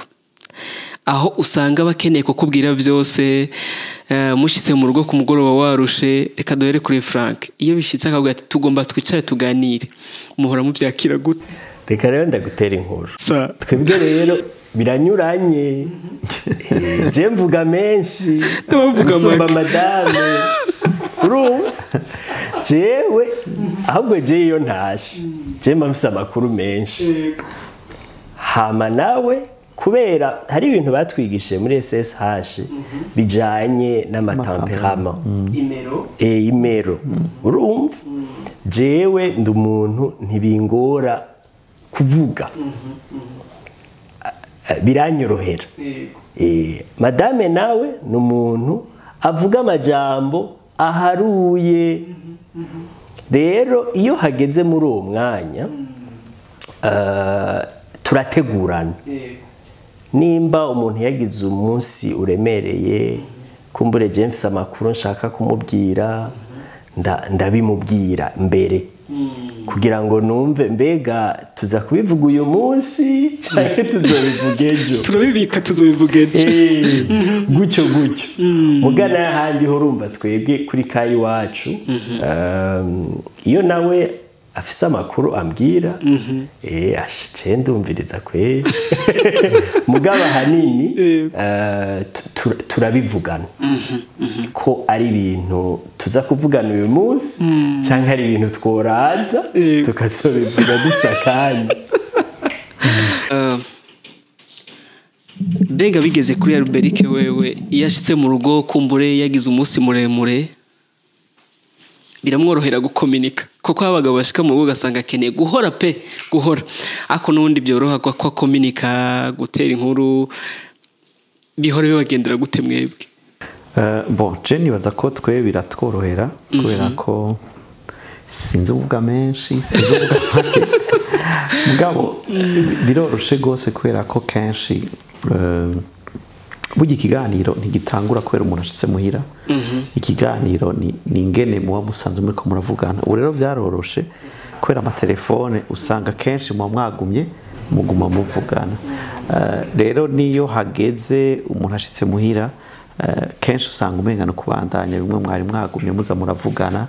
aho usanga bakeneye kukubwira byose. Mushitse mu rugo ku mugoroba warushe, reka duhere kuri Frank, iyo bishitse akavuga ati tugomba twicare tuganire, muhora muvyakira gute? Reka rero ndagutera inkuru. Twebwe rero biranyuranye. Je mvuga menshi gusumba madame, urumva. Jewe ahubwo je iyo ntashe je mba mfise amakuru menshi. Hama nawe kubera hari ibintu batwigishije muri SSH bijanye n'amatemperament, imero, urumva. Jewe ndi umuntu ntibingora kuvuga, biranyorohera. Madame nawe ni umuntu avuga amajambo aharuye. Rero iyo hageze muri uwo mwanya turategurana. Nimba umuntu yagize umunsi uremereye, kumbure James amakuru nshaka kumubwira, ndabimubwira mbere kugira ngo numve mbega tuza kubivuga uyu munsi canke tuzobivuga ejo, turabibika tuzobivuga ejo, gutyo gutyo. Mugana ahandi ho urumva twebwe kuri kayi wacu, iyo nawe afise amakuru ambwira, ashe ndumviriza kweri. Mugaba hanini turabivugana ko ari ibintu tuza kuvugana uyu munsi canke ari ibintu tworaza tukazobivuga dusakanye. Mbega bigeze kuri Alberic wewe iyo ashitse mu rugo kumbure yagize umunsi muremure biramworohera gukominika, kuko abagabo bashika mu rugo gasanga akeneye guhora pe guhora, ako nundi byoroha ko akominika gutera inkuru. Bihora bibagendera gute mwebwe? Bon, je nibaza ko twe biratworohera kubera ko sinzi uvuga menshi, sinzi uvuga make, mugabo biroroshe gose kubera ko kenshi burya ikiganiro ntigitangura kubera umuntu ashitse muhira. Ikiganiro ni ingene muba musanzwe muriko muravugana. Ubu rero byaroroshe kubera amatelefone, usanga kenshi muba mwagumye muguma muvugana. Rero niyo hageze umuntu ashitse muhira, kenshi usanga umenga no kubandanya bimwe mwari mwagumye muza muravugana.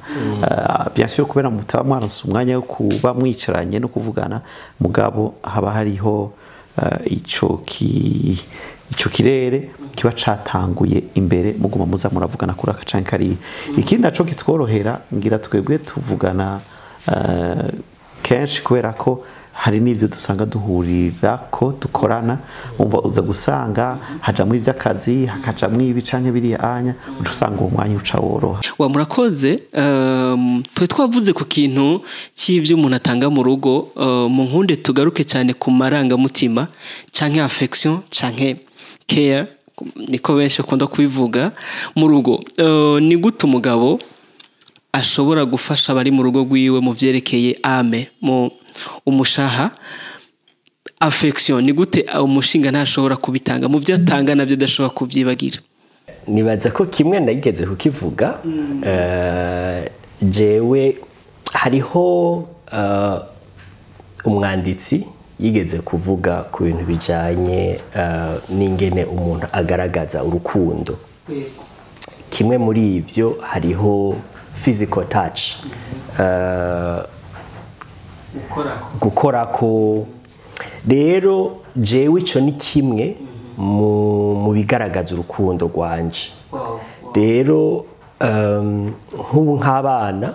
Bien sûr, kubera mutaba mwaronse umwanya wo kuba mwicaranye no kuvugana, mugabo haba hariho ico kirere kiba catanguye imbere, muguma muza muravugana kuri aka canke kariya. Ikindi naco kitworohera, ngira twebwe tuvugana kenshi kubera ko hari n'ibyo dusanga duhurira ko dukorana. Umva, uza gusanga hajamwo iby'akazi, hakajamwo ibi canke biriya, anya uca usanga uwo mwanya uca woroha. Wa murakoze. Twe twavuze ku kintu cy'ibyo umuntu atanga mu rugo. Mu nkunde tugaruke cyane ku marangamutima canke affection canke care, niko benshi bakunda kubivuga mu rugo. Ni gute umugabo ashobora gufasha abari mu rugo rwiwe mu vyerekeye ame mu umushaha, affection? Ni gute umushinga ntashobora kubitanga mu byo atanga nabyo adashobora kubyibagira? Nibaza ko kimwe nageze kukivuga. Jewe hariho umwanditsi yigeze kuvuga ku bintu bijanye n'ingene umuntu agaragaza urukundo. Kimwe muri ivyo hariho physical touch, gukorako. Rero jewe ico ni kimwe mu bigaragaza urukundo rwanje. Rero nk'ubu nk'abana,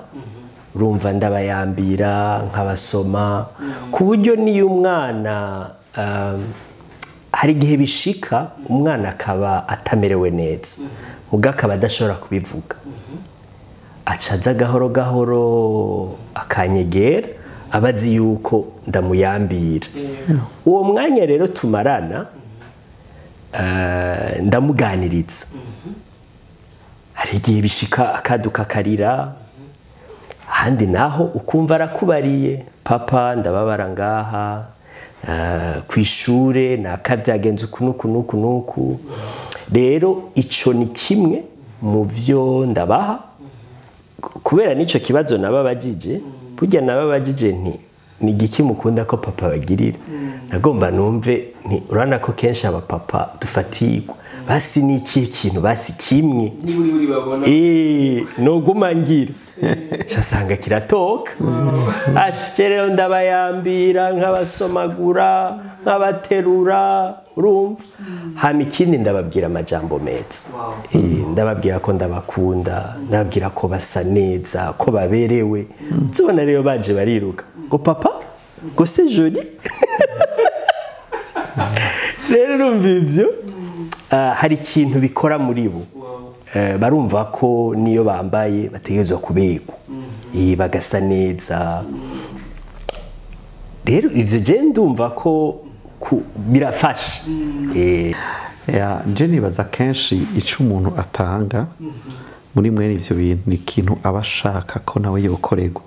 urumva, ndabayambira, nkabasoma, ku buryo niyo umwana hari igihe bishika umwana akaba atamerewe neza, muga akaba adashobora kubivuga, aca aza gahoro gahoro akanyegera, aba azi yuko ndamuyambira. Uwo mwanya rero tumarana, ndamuganiriza. Hari igihe bishika akaduka akarira, ahandi naho ukumva arakubariye: "Papa, ndababara ngaha, ku ishure naka byagenze uku nuku nuku nuku." Rero ico ni kimwe mu vyo ndabaha, kubera n'ico kibazo nababajije. Burya nababajije nti: "Ni igiki mukunda ko papa bagirira?" Nagomba numve nti urabona ko kenshi abapapa dufatirwa, basi ni ikihe kintu, basi kimwe noguma ngira nsanga kiratoka. Ashe rero ndabayambira, nkabasomagura, nkabaterura, urumva. Hama ikindi, ndababwira amajambo meza. Ndababwira ko ndabakunda, ndababwira ko basa neza, ko baberewe. Tubona rero baje bariruka ngo: "Papa," ngo: "c'est joli." Rero urumva ivyo, hari ikintu bikora muri bo. Barumva ko niyo bambaye bategerezwa kuberwa, bagasa neza. Rero ivyo je ndumva ko birafasha. Ya, nje nibaza kenshi icyo umuntu atanga muri mwene ibyo bintu ni ikintu aba ashaka ko nawe yokorerwa.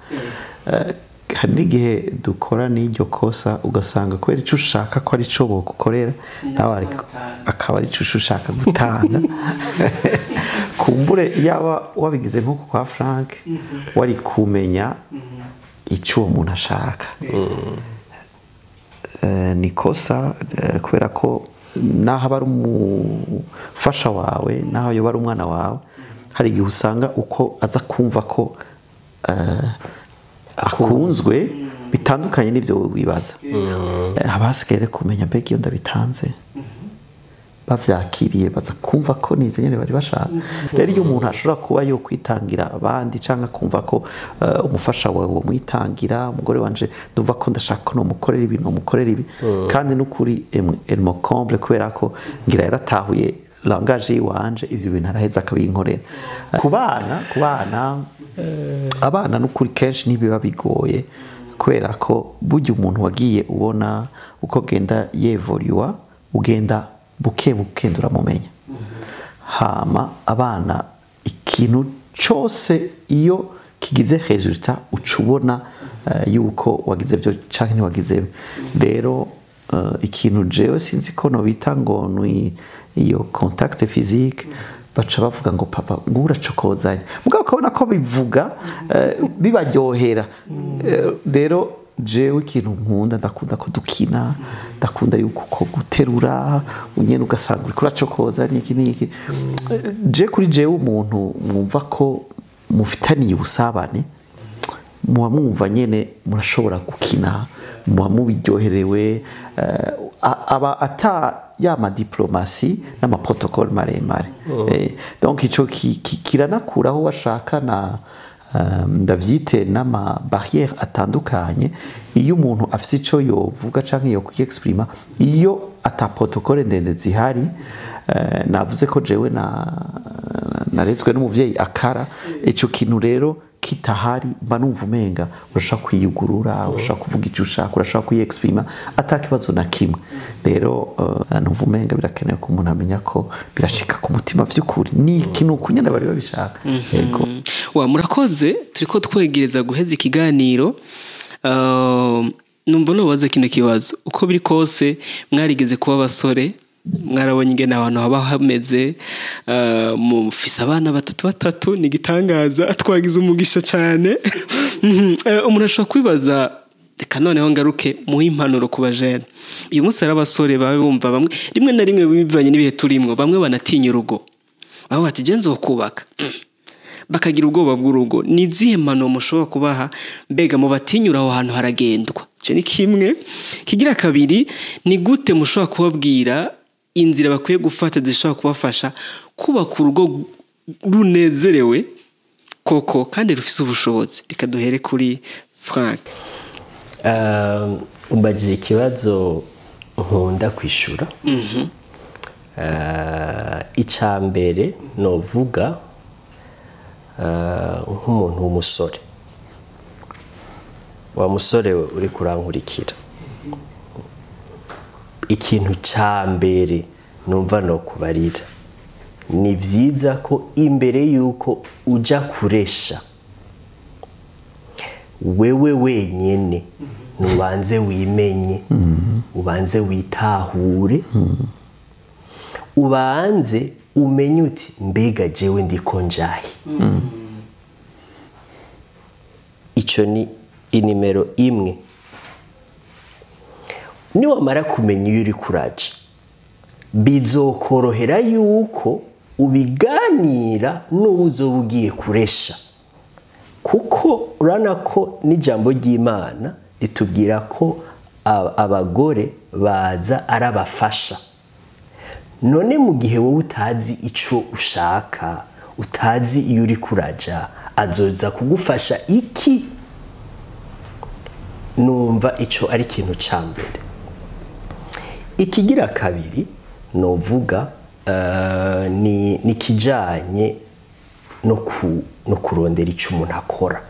Hari n'igihe dukora n'iryo kosa, ugasanga kubera icyo ushaka ko ari cyo bogukorera, nawe akaba ari cyo ushaka gutanga. Kumbure yaba wabigize nk'uko kwa Frank, wari kumenya icyo uwo muntu ashaka. Ni kosa, kubera ko naho aba ari umufasha wawe, naho yoba ari umwana wawe, hari igihe usanga uko aza kumva ko akunzwe bitandukanye n'ibyo wibaza. Haba hasigaye rero kumenya: mbega iyo ndabitanze bavyakiriye, baza kumva ko nivyo nyene bari bashaka? Rero iyo umuntu ashobora kuba yo kwitangira abandi, cyangwa kumva ko umufasha wawe womwitangira, umugore wanje ndumva ko ndashaka ko nomukorera ibi, nomukorera ibi, kandi n'ukuri emwe elle me comble, kubera ko ngira yaratahuye langage yiwanje, ivyo bintu araheza akabinkorera. Ku bana, abana n'ukuri kenshi ntibiba bigoye, kubera ko burya umuntu wagiye ubona uko genda yevoluwa, ugenda Buke buke uramumenya. Hama abana ikintu cyose iyo kigize résultat ucubona yuko wagize byo canke ntiwagize. Rero ikintu jewe sinzi ko no bita ngo ni iyo contact physique, baca bavuga ngo papa ngo uracokozanya, mugabo ukabona ko bivuga bibaryohera. Rero jewe ikintu nkunda, ndakunda ko dukina, ndakunda yuko ko guterura unyene ugasanga uriko uracokoza niki niki. Je kuri jewe umuntu mwumva ko mufitaniye ubusabane, muba mwumva nyene murashobora gukina, muba mubiryoherewe, aba ata ya ma diplomatie n'ama protocole maremare. Donc ico kiranakuraho washaka na ndavyite n'ama barrière atandukanye. Iyo umuntu afise ico yovuga canke yo kwiyexprima, iyo ata protocole ndende zihari, navuze ko jewe na naretswe n'umuvyeyi akara, ico kintu rero kitahari mba numva umenga urashaka kwiyugurura, urashaka kuvuga icyo ushaka, urashaka kwiyexprima ata kibazo na kimwe. Rero numva umenga birakenewe ko umuntu amenya ko birashika ku mutima vy'ukuri, ni ikintu kunyene bari babishaka. Yego. Wa murakoze, turiko twegereza guheza ikiganiro. Numva nobaza kino kibazo: uko biri kose mwarigeze kuba abasore, mwarabonye ingene abantu haba hameze, mufise abana batatu batatu, ni igitangaza, twagize umugisha cyane. Umuntu ashobora kwibaza, reka noneho ngaruke muhe impanuro ku bajene uyu munsi. Hari abasore baba bumva bamwe rimwe na rimwe bivanye n'ibihe turimwo, bamwe banatinya urugo, aho bati genze kubaka, bakagira ubwoba bw'urugo. Ni izihe mpanuro mushobora kubaha? Mbega mu batinyura aho hantu haragendwa? Icyo ni kimwe. Kigira kabiri, ni gute mushobora kubabwira inzira bakwiye gufata zishobora kubafasha kubaka urugo runezerewe koko kandi rufise ubushobozi? Reka duhere kuri Frank. Umbajije ikibazo nkunda kwishura. Icya mbere novuga, nk'umuntu w'umusore, wa musore we uri kurankurikira, ikintu cya mbere numva no kubarira, ni byiza ko imbere y'uko uja kuresha wewe wenyine, nubanze wimenye, ubanze witahure, ubanze umenye uti mbega jewe ndiko njahe. Icyo ni inimero imwe. Niwamara kumenya iyo uri kuraja, bizokorohera yuko ubiganira n'uwo uzoba ugiye kuresha, kuko urabona ko n'ijambo ry'Imana ritubwira ko abagore baza arabafasha. None mu gihe wowe utazi ico ushaka, utazi iyo uri kuraja, azoza kugufasha iki? Numva ico ari ikintu ca mbere. Ikigira kabiri novuga ni kijanye no kurondera ico umuntu akora.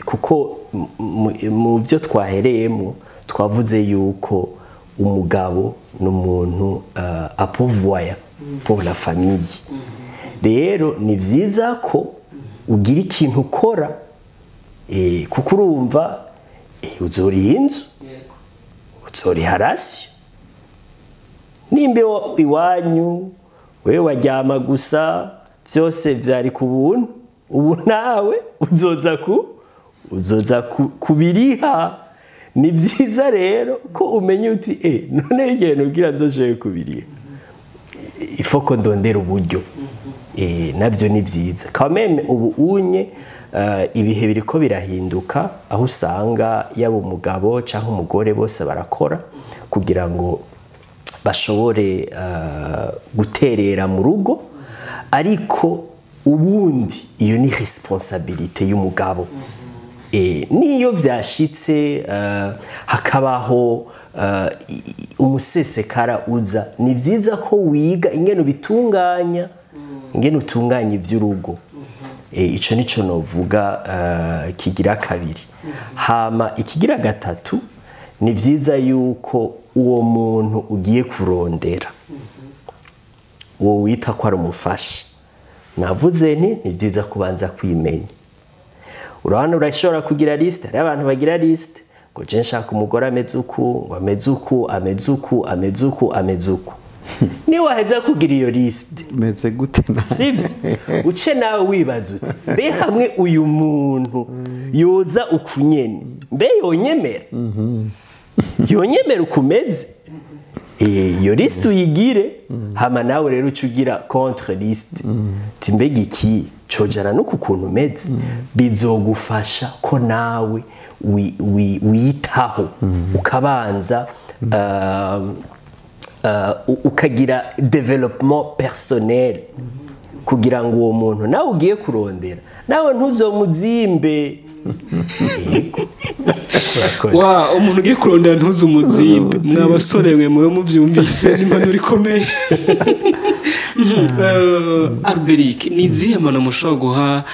Kuko mu byo twahereyemo twavuze yuko umugabo n'umuntu apovoya pour la famille. Rero ni vyiza ko ugira ikintu ukora, kuko urumva uzoriha inzu, uzoriha ration, nimba iwanyu wewe waryama gusa vyose vyari ku buntu, ubu nawe uzoza kubiriha. Ni vyiza rero ko umenye uti none igihe nubwira nzoshobore kubiriha, ifo ko ndondera uburyo. Navyo ni vyiza quand même. Ubu unye ibihe biriko birahinduka, aho usanga yaba umugabo canke umugore bose barakora kugira ngo bashobore guterera mu rugo, ariko ubundi iyo ni responsabilité y'umugabo. Niyo vyashitse hakabaho umusesekara uza, ni vyiza ko wiga ingene ubitunganya, ingene utunganya ivy'urugo. Ico nico novuga kigira kabiri. Hama ikigira gatatu, ni vyiza yuko Uwo muntu ugiye kurondera, uwo wita ko ari umufasha, navuze nti ni byiza kubanza kwimenya. Urabona, urashobora kugira liste. Hariho abantu bagira liste ngo je nshaka umugore ameze uku, ngo ameze uku, ameze uku, ameze uku, ameze uku. Niwaheza kugira iyo liste, meze gute na sivyo, uce nawe wibaza uti: mbe hamwe uyu muntu yoza uku nyene, mbe yonyemera ukumeze? Iyo liste uyigire, hama nawe rero uce ugira contre liste uti: mbega iki cojana n'uku kuntu umeze? Bizogufasha ko nawe wiyitaho, ukabanza ukagira développement personnel, kugira ngo uwo muntu nawe ugiye kurondera nawe ntuzomuzimbe. Yego. Urakoze. Wa umuntu ugiye kurondera ntuze umuzimbe. Mwa basore mwe, mube mubyumvise, ni impanuro ikomeye. Alberic, ni izihe mpanuro mushobora guha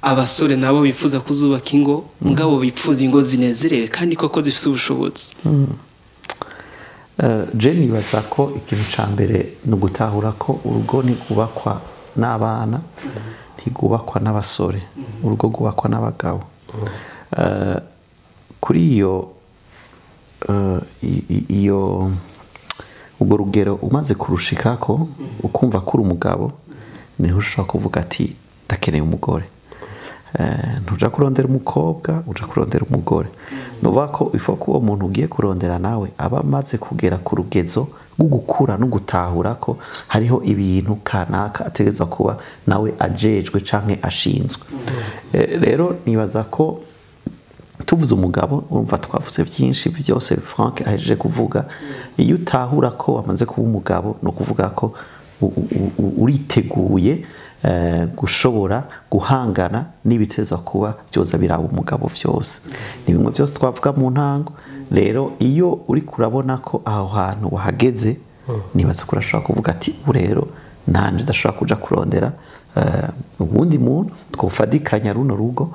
abasore nabo bifuza kuzubaka ingo, mugabo bifuza ingo zinezerewe kandi koko zifite ubushobozi? Je nibaza ko ikintu ca mbere ni ugutahura ko urugo ntirwubakwa n'abana, ntirwubakwa n'abasore, urugo rwubakwa n'abagabo. Kuri iyo iyo urwo rugero umaze kurushikako, ukumva ko uri umugabo, niho ushobora kuvuga ati: ndakeneye umugore. Ntuja kurondera umukobwa, uja kurondera umugore. Nuvuga ko ifo ko uwo muntu ugiye kurondera nawe aba amaze kugera ku rugezo rwo gukura no gutahura ko hariho ibintu kanaka ategerezwa kuba nawe ajejwe canke ashinzwe. Rero nibaza ko tuvuze umugabo, urumva twavuze byinshi byose Frank ahejeje kuvuga. Iyo utahura ko wamaze kuba umugabo, ni ukuvuga ko uriteguye gushobora guhangana n'ibitezwa kuba byoza biraba umugabo byose. Ni bimwe byose twavuga mu ntango. Rero iyo uri kurabona ko aho hantu wahageze, nibaza ko urashobora kuvuga ati: ubu rero nanje ndashobora kuja kurondera uwundi muntu twofadikanya runo rugo,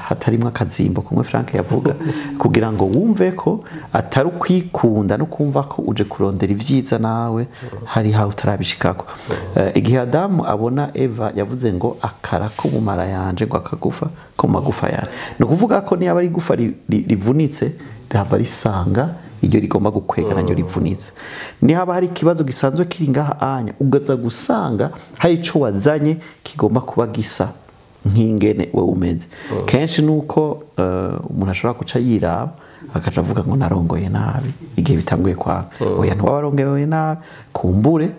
hatarimwo akazimbo kumwe Frank yavuga, kugira ngo wumve ko atari ukwikunda no kumva ko uje kurondera ibyiza nawe hari hawe utarabishikako. Igihe Adamu abona Eva, yavuze ngo akara ko mu mara yanje, ngo akagufa ko mu magufa yanje. Ni ukuvuga ko niba ari igufa rivunitse, rihava risanga iryo rigomba gukwega naryo rivunitse. Nihaba hari ikibazo gisanzwe kiri ngaha anya, ugaza gusanga hari ico wazanye kigomba kuba gisa nk'ingene wewe umeze. Kenshi nuko umuntu ashobora guca yiraba akaca avuga ngo narongoye nabi igihe bitanguye kwanga. Oya, ntiwaba warongoye nabi, kumbure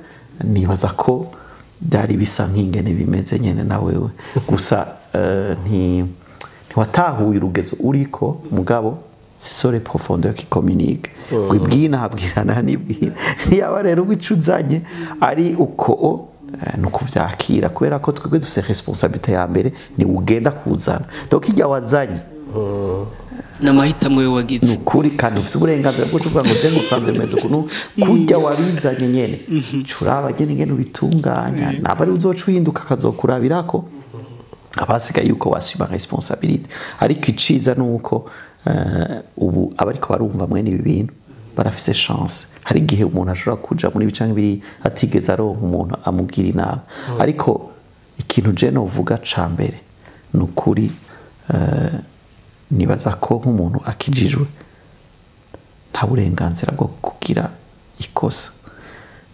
nibaza ko byari bisa nk'ingene bimeze nyene na wewe gusa, ntiwatahuye urugezo uriko. Mugabo ce sont les profondeurs qui communiquent, ngo ibwina habwirana n'ibwina. Ntiyaba rero ico uzanye ari uko, ni ukuvyakira, kubera ko twebwe dufise responsabilité ya mbere ni ugenda kuzana. Donc irya wazanye ni amahitamo yo wagize. Ni ukuri, kandi ufise uburenganzira bwo kuvuga ngo je ngusanze bimeze ukuntu. Kurya wabizanye nyene, curaba nyene ingene ubitunganya. Naba ari uzoca uhinduka, akazokurabirako abasigaye yuko wasuma responsabilité. Ariko iciza ni uko ubu abariko barumva mwene ibi bintu barafise chance. Hari igihe umuntu ashobora kuja muri ibi canke biri atigeze aronka umuntu amugira inama. Ariko ikintu je novuga ca mbere ni ukuri, nibaza ko nk'umuntu akijijwe nta burenganzira bwo kugira ikosa.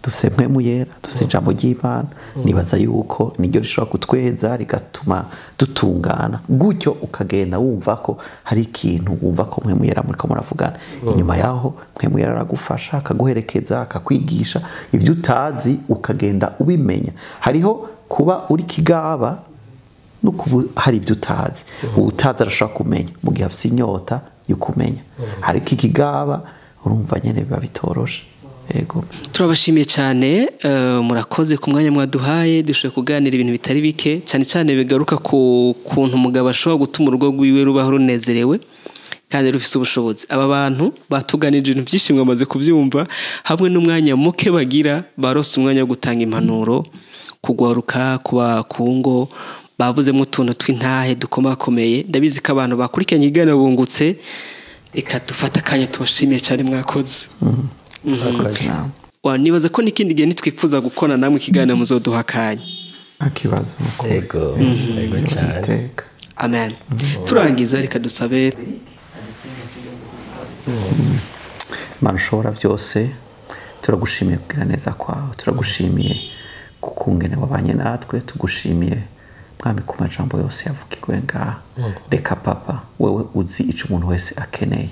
Dufise Mpwemu Yera, dufise ijambo ry'Imana. Nibaza yuko niryo rishobora kutweza rigatuma dutungana gutyo, ukagenda wumva ko hari ikintu, wumva ko Mpwemu Yera muriko muravugana. Inyuma yaho Mpwemu Yera aragufasha, akaguherekeza, akakwigisha ibyo utazi, ukagenda ubimenya. Hariho kuba uri kigaba no kuba hari ibyo utazi. Utazi arashobora kumenya mu gihe afise inyota yo kumenya, ariko ikigaba urumva nyene biba bitoroshe. Yego. Turabashimiye cyane, murakoze ku mwanya mwaduhaye. Dushoboye kuganira ibintu bitari bike, cyane cyane bigaruka ku kuntu umugabo ashobora gutuma urugo rwiwe rubaho runezerewe kandi rufise ubushobozi. Aba bantu batuganije ibintu byinshi, mwamaze kubyumva. Hamwe n'umwanya muke bagira, barose umwanya wo gutanga impanuro kugwaruka kuba ku ngo, bavuzemo utuntu tw'intahe dukomakomeye. Ndabizi ko abantu bakurikiranye ikiganiro bungutse. Reka dufate akanya tubashimiye cyane, mwakoze. Murakoze. Wa, nibaza ko n'ikindi gihe nitwifuza gukora namwe ikiganiro muzoduha akanya. Nta kibazo nuko. Yego cyane. Iteka. Amen. Turangiza, reka dusabe. Mana ushobora byose, turagushimiye kugira neza kwawe, turagushimiye kukungene wabanye natwe, tugushimiye Mwami ku majambo yose yavugirwe ngaha. Reka Papa, wewe uzi ico umuntu wese akeneye,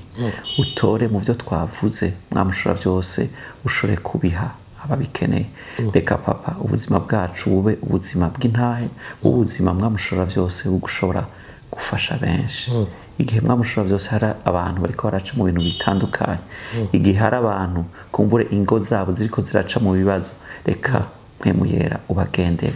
utore mu byo twavuze, Mwami ushobora byose, ushobore kubiha ababikeneye. Reka Papa, ubuzima bwacu bube ubuzima bw'intahe, ubuzima, Mwami ushobora byose, bugushobora gufasha benshi. Igihe, Mwami ushobora byose, hari abantu bariko baraca mu bintu bitandukanye, igihe hari abantu kumbure ingo zabo ziriko ziraca mu bibazo, reka Mpwemu Yera ubagendere.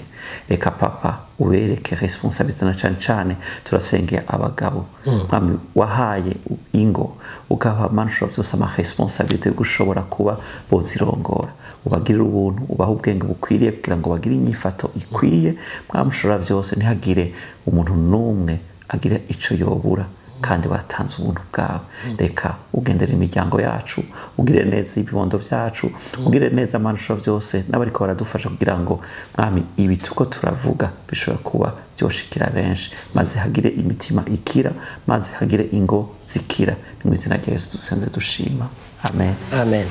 Reka Papa, ubereke responsabilité, na cane cane turasengera abagabo. Mwami, wahaye ingo, ugaha, Mana ushobora byose, ama responsabilité yo gushobora kuba bozirongora, ubagirire ubuntu, ubahe ubwenge bukwiriye kugira ngo bagire inyifato ikwiye. Mwami ushobora byose, ntihagire umuntu n'umwe agira ico yobura kandi watanze ubuntu bwawe. Reka ugendere imiryango yacu, ugire neza ibibondo byacu, ugire neza, Mana ushobora byose, n'abariko baradufasha kugira ngo, Mwami, ibi tuko turavuga bishobora kuba byoshikira benshi, maze hagire imitima ikira, maze hagire ingo zikira. Ni mu izina rya Yesu dusenze dushima, amen. Amen.